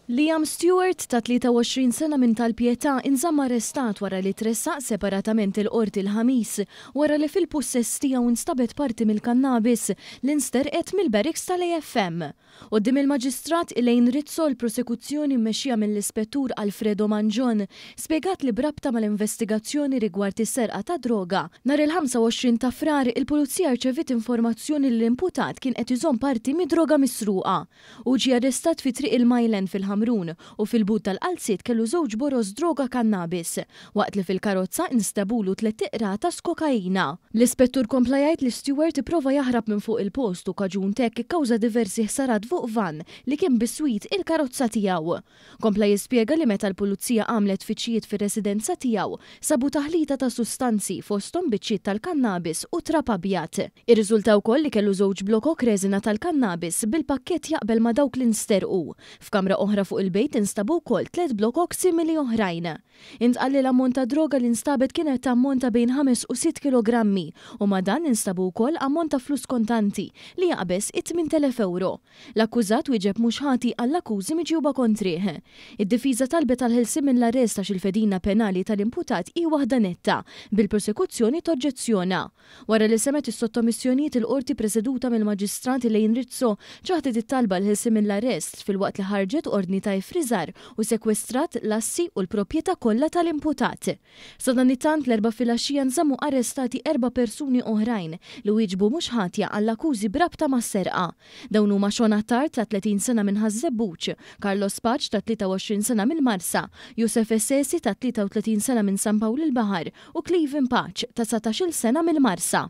Liam Stewart ta' 23 sena minn Tal-Pietà inżamm arrestat wara li tressaq separatament il-Qorti l-Ħamis wara li fil-pussess tiegħu nstabet parti mill-kannabis li nsterqet mill-barracks tal-AFM. Quddiem il-Maġistrat Elaine Rizzo l-prosekuzzjoni mmexxija mill-Ispettur Alfredo Mangion spjegat li b'rabta mal-investigazzjoni rigward is-serqa ta' droga, nhar il-25 ta' Frar il-Pulizija rċeviet informazzjoni li l-imputat kien qed iżomm parti mid-droga misruqa. Hu ġie arrestat fi Triq il-Mile End fil-Ħamrun u fil-but tal-qalziet kellu żewġ boroż droga kannabis, waqt li fil-karozza instabulu tlett iqratas kokaina. L-Ispettur kompla jgħid li Stewart ipprova jaħrab minn fuq il-post u kaġun t'hekk ikkawża diversi ħsarat fuq vann li kien biswit il-karozza tiegħu. Kompla jispjega li meta l-Pulizija għamlet tfittxijiet fir-residenza tiegħu, sabu taħlita ta' sustanzi, fosthom biċċiet tal-kannabis u trab abjad. Irriżulta wkoll li kellu żewġ blokok reżina tal-kannabis, bil-pakkett jaqbel ma' dawk li nsterqu. F'kamra oħra fuq il-bejt instabu wkoll tlett blokok simili oħrajn. Intqal li l-ammont ta' droga li nstabet kienet tammonta bejn ħames u sitt kilogrammi u ma' dan instabu wkoll ammont ta' flus kontanti li jaqbeż it-8,000 ewro. L-akkużat wieġeb mhux ħati għall-akkużi miġjuba kontrih. Id-difiża talbet għall-ħelsien mill-arrest għax il-fedina penali tal-imputat hi waħda netta, bil-prosekuzzjoni toġġezzjona. Wara li semgħet is-sottomissjonijiet il-Qorti preseduta mill-Maġistrat Elaine Rizzo ċaħdet it-talba għall-ħelsien mill-arrest filwaqt li ħarġet ordni ta' iffriżar u sekwestrat l-assi u l-proprjetà kollha tal-imputat. Sadanittant, l-Erbgħa filgħaxija nżammu arrestati erba' persuni oħrajn li wieġbu mhux ħatja għall-akkużi b'rabta mas-serqa. Dawn huma Sean Attard ta' 30 sena minn Ħaż-Żebbuġ, Carlos Pace ta' 23 sena mill-Marsa, Youssef Essesi ta' 33 sena minn San Pawl il-Baħar u Cleven Pace ta' 19-il sena mill-Marsa.